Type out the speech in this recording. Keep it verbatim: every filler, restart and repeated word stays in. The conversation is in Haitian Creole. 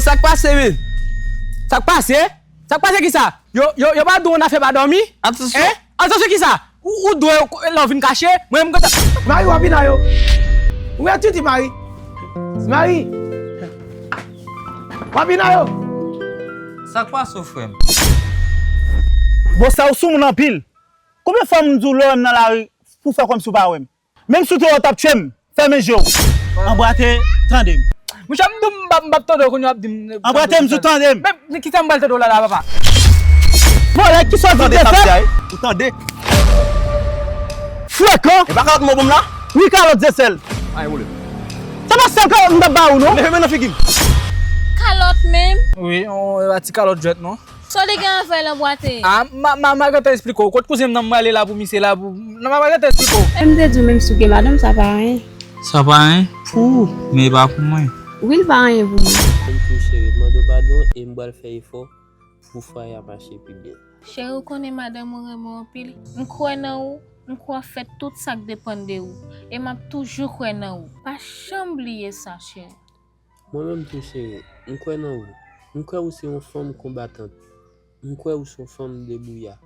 Sa k pase, men? Sa k pase? Sa k pase ki sa? Yo, yo, yo pa di w nan fè pa dòmi? Atansyon. Hein? Atansyon ki sa? Ou, ou dwe lè w vin kache, mwen m kontan. Mari, w ap vin a yo. Ou mèt titi, Mari. Mari. W ap vin a yo. Sa k pase w, frè m? Bon, sa ou sou moun anpil. Konbyen fwa m di w lè w wè m nan lari pou fè kòmsi w pa wè m? Menm si w te wè w t ap tchwe m, fèmen je w. Anbwate, tande m. Monchè, m di w m p ap, m p ap tande w kounye w ap di m. Anbwate, m di w tande m. Men, men kisa m pral tande w la la, papa? Vòlè, kisa w di de fè? Ou tande? Frekan! E pa kalòt mwen bon m la? Wi, kalòt, se sèl. Ay, wole. Se pa sèl kalòt m t ap ba ou, non? Leve men nan figi m. Kalòt menm? Wi, on, e pa ti kalòt jwèt, non. Sa w te gen avè l, anbwate? Ah, ma, ma, ma gentan esplike w. Kot kouzen m nan, m prale la pou misye la pou, non, ma, ma gentan esplike w. M te di w menm si w gen madanm, sa pa anyen. Sa pa anyen pou ou, men e pa pou mwen. Wi, l pa anyen pou mwen. M tou cheri, m mande w padon e m pral fè efò pou fwaye a mache pi byen. Cheri, ou konnen madanm ou renmen w anpil. M kwè nan ou, m kwè w ap fè tout sa k depann de ou. E m ap toujou kwè nan ou. Pa janm bliye sa, cheri. Mwen menm tou, cheri, m kwè nan ou. M kwè ou se yon fanm konbatant. M kwè ou se yon fanm debouya.